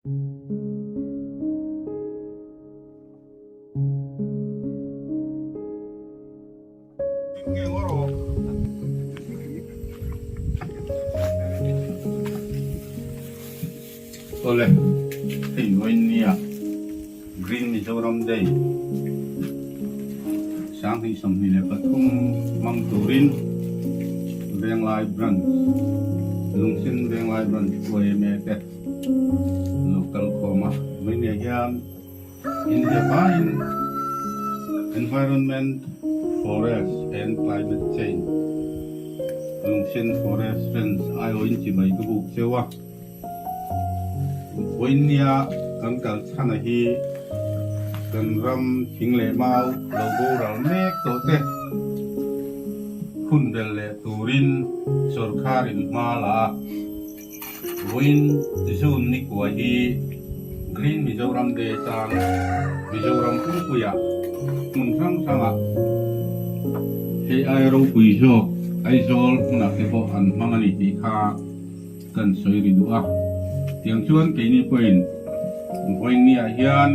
Awle, hei vawinia Green Mizoram Day 2023 hmang turin Venglai Branch, Lungsen Venglai Branch yma te lo kal khawm a. Vawinia hian India vaiin Environment, Forest and Climate Change, Lungsen Forest Range aiawhin chibai ka buk cheu a. Vawinia kan kal chhana hi kan ram thing leh mau lo boral mek tawh te hun bel leh turin sorkharin hma la a. Vawiin June ni kua hi Green Mizoram Day tan Mizoram pumpuiah hmun hrang hrangah hei aia ropui zawk Aizawl hmunah te pawh an hmang a ni tih kha kan sawi ri duh a. Tiang chuan keini pawhin vawiin niah hian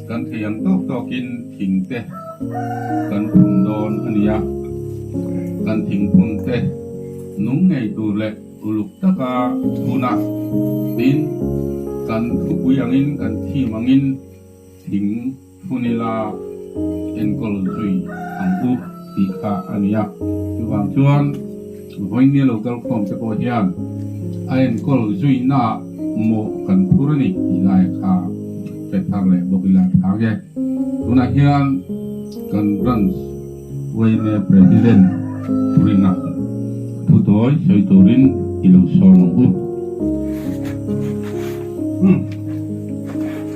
kan thei ang tawk tawkin thing te kan phun dawn a ni a, kan thing phun te nung ngei tur leh Uluk taka thuna tin kan thupui angin kan thim angin thing phun ila enkawl zui ang u tih kha a ni a. Chuvang chuan vawiin lo kal khawm te pawh hian a enkawl zuina mawh kan phur a ni tih lai kha hre thar leh bawk ila tha nge. Tunah hian kan branch Yma President Thuringa thutawi sawi turin i lo sawm ang u. Umm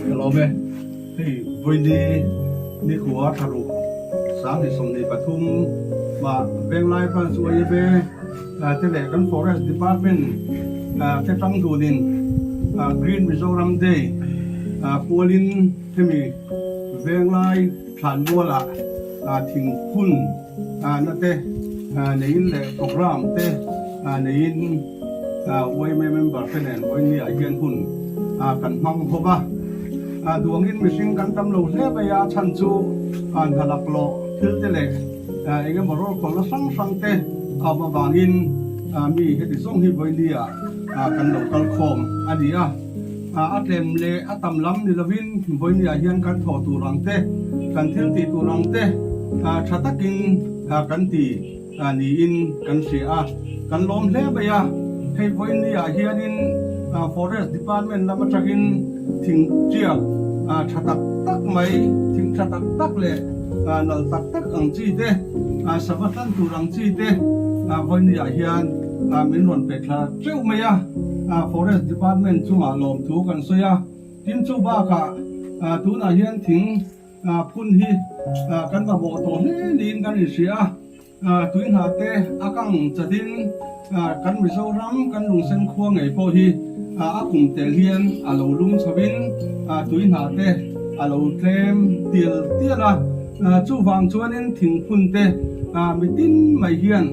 ka lawm e, hei vawiini nikhua tharuk 2023 mah Venglai Branch Yma te leh kan Forest Department te tang dunin Green Mizoram Day pualin hemi Venglai Thlanmualah thingphun na te neiin leh program te neiin yma member te nen vawiin ah hian hun kan hmang bawk a. Duangin mihring kan tam lo hle mai a, chhan chu hna laklawh thil te leh eng emaw rawlkhawlna hrang hrang te a awm avangin mi heti zawng hi vawiin ah kan lo kal khawm a ni a. A tlem leh a tam lam ni lovin vawinia hian kan thawh tur ang te, kan thil tih tur ang te tha takin kan ti niin kan hria a, kan lawm hle mai a. Hei vawinia hianin Forest Department lam atangin thing tiak tha tak tak mai, thing tha tak tak leh nal tak tak ang chi te, sava hlan tur ang chi te vawinia hian min rawn pe thla teuh mai a. Forest Department chungah lawmthu kan sawi a, tin chu bakah tunah hian thing phun hi kan mamawh tawh hle niin kan inhria a, tui hna te a kang chatin kan Mizoram kan lungsen khua ngei pawh hi a kum tel hian a lo lum chhovin tui hna te a lo tlem tial tial a, chuvang chuanin thing phun te mitin mai hian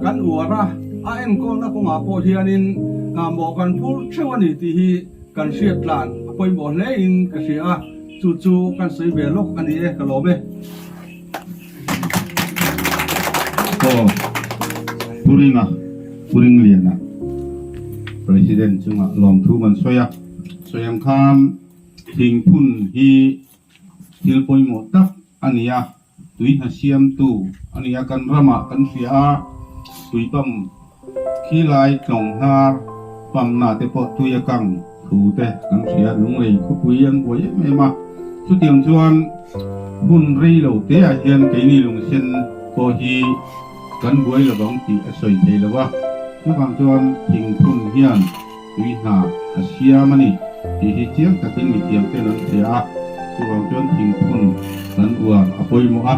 kan uar a. A enkawlna kawngah pawh hianin mawh kan phur theuh a ni tih hi kan hriat tlan a pawimawh hlein ka hria a, chu chu kan sawi ve lawk a ni e, ka lawm e. Aw, Pu Ringa, Pu Ringliana, President chungah lawmthu kan sawi a, sawi ang khan thingphun hi thil pawimawh tak a ni a. Tui hna siamtu a ni a, kan ramah kan hria a, tui pump khi lai tlawng hnar pump na te pawh tui a kang thu te kan hria, lunglei khawpui an buai em em a, chutiang chuan hun rei lo te ah hian keini lungsen pawh hi kan buai lo vang tih a sawi thei lo a, chuvang chuan thingphun hian tui hna a siam a ni tih hi chiang takin mithiam ten an hria a, chuvang chuan thingphun kan uar a pawimawh a,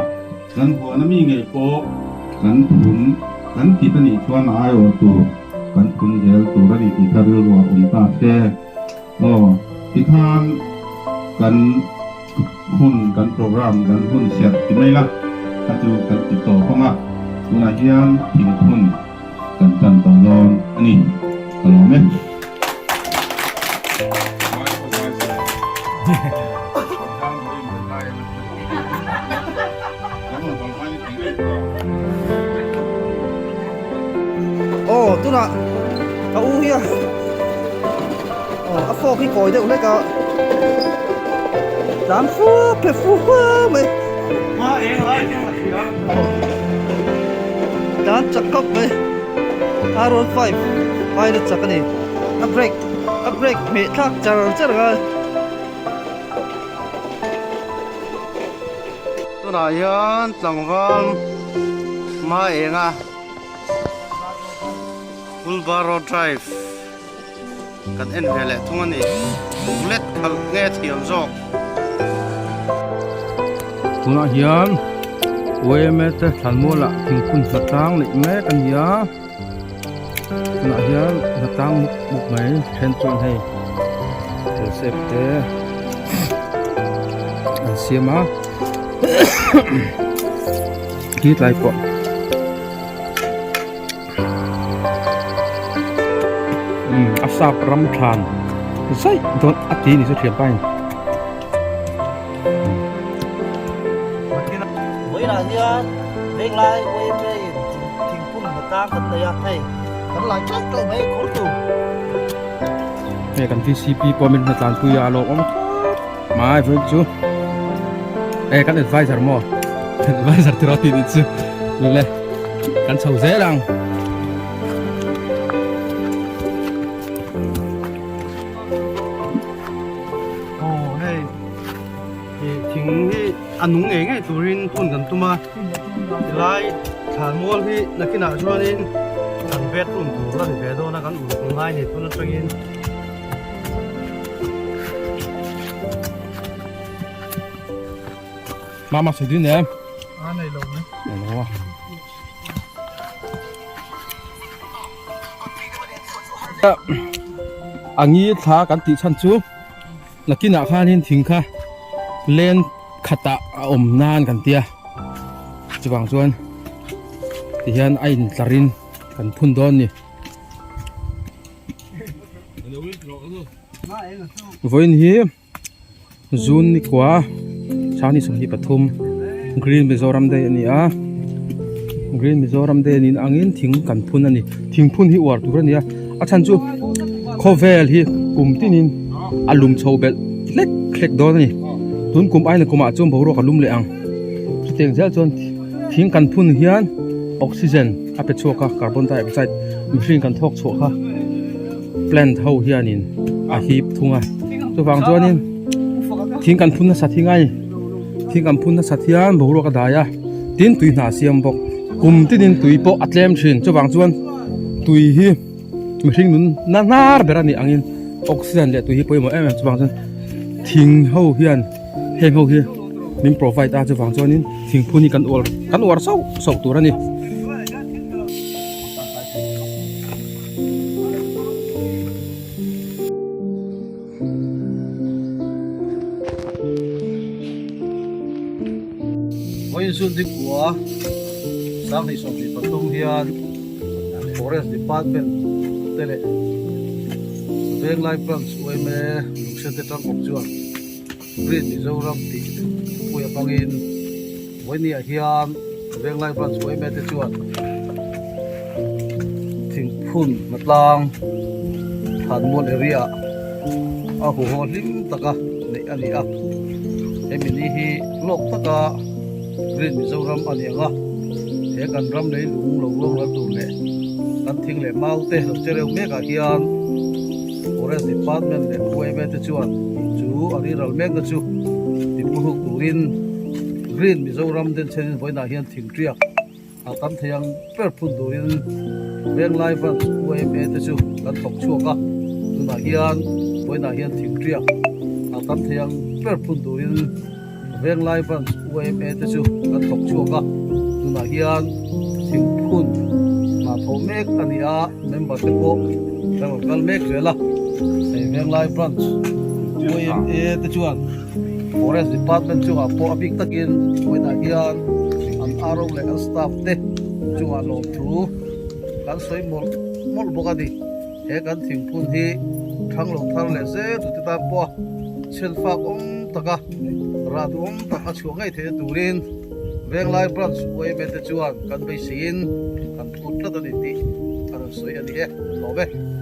kan huan ami ngei pawh kan phun kan kit a nih chuan a aiawh tur kan phun zel tur a ni tih kha rilru ah awm ta se. Aw, tikhan kan hun kan program kan hun serh ti mai la, kha chu kan ti tawp ang a, tunah hian thingphun kan tan tawh dawn a ni, ka lawm e. Aw tunah a u hi a a fork hi kawi deuh hlek a tlan fup pe fup mai tlan chak khawp mai R15 pilot chak a ni a brake a brake hmeh thlak char char a. Tunah hian tlangval hma enga Pulbaro Drive kan en ve leh thung a ni. Bullet khalh nge thiam zawk. Tunah hian YMA te thlanmualah thingphun hnatlang neih mek a ni a. Tunah hian hnatlang muk muk mai then chuan hei Joseph te an siam a khi tlai pawh umm a sap ram thlan zaih dawn a ti ni chu thianpa in. Vawiinah hian venglai YMA in thingphun hna tang kan nei a, hei kan lai teuh teuh mai khur tu. Hei kan VCP pawh min hna tlanpui a a lawmawm khawp mai vawiin chu e kan advisor maw advisor tiraw tih nih chu le kan chho zel ang. Aw hei ih thing hi a nung ngei ngei turin phun kan tum a tilai thlanmual hi nakinah chuanin kan bedroom tur la ni ve dawn a kan uluk ngai ni tun atangin. Mama sawi dun em? A nei lo mai. Nei lo a. A ngi thla kan tih chhan chu nakinah khanin thing kha len khatah a awm nan kan tia chuvang chuan tihian a intlarin kan phun dawn a ni. Vawiin hi June ni khua Sangni 23 Green Mizoram Day a ni a Green Mizoram Day niin angin thing kan phun a ni thing phun hi uar tur a ni a a chhan chu khawvel hi kum tinin a lum chho belh hlek hlek dawn a ni tun kum aina kumah chuan boruak a lum leh ang chutiang zel chuan thing kan phun hian oxygen a pe chhuak a carbon dioxide mihring kan thawk chhuah kha. Plant ho hianin a hip thung a chuvang chuanin thing kan phun nasa thing a ni thing kan phun nasa hian boruak a dai a tin tui hna a siam bawk kum tinin tui pawh a tlem thin chuvang chuan tui hi mihring nun na hnar ber a nih angin oxygen leh tui hi pawimawh em em chuvang chuan thing ho hian heng ho hi min provide a chuvang chuanin thing phun hi kan uar kan uar sauh sauh tur a ni. Vawiin zun ding kua 2023 hian Forest Department te leh Venglai Branch yma Lungsen te tangkawp chuan Green Mizoram tih thupui a hmangin vawinia hian Venglai Branch yma te chuan thingphun hnatlang Thlanmual area ah a huho hlim taka neih a ni a, hemi ni hi hlawk taka Green Mizoram a ni ang a, he kan ram lei lung lo lawng ral tur leh kan thing leh mau te lo che reuh mek ah hian Forest Department leh yma te chuan chu a riral mekna chu tipuhruk turin Green Mizoram denchhenin vawiinah hian thingṭiak a tam thei ang ber phun turin Venglai Branch yma te chu kan thawk chhuak a, tunah hian vawiinah hian thingṭiak a tam thei ang ber phun turin Venglai Branch yma te chu kan thawk chhuak a, tunah hian thingphun hna thawh mek a ni a, member te pawh kan rawn kal mek zel a, hei Venglai Branch yma te chuan Forest Department chungah pawh a bik takin vawiinah hian an RO leh an staff te chungah lawmthu kan sawi mawlh mawlh bawk a ni, he kan thingphun hi thang lo thar leh zel tute tan pawh a. Chhelfak awm taka rah duhawm tak a chhuah ngei theihna turin Venglai Branch yma te chuan kan beiseiin kan phut tlat a ni tih a rawn sawi a ni e. An lawm e.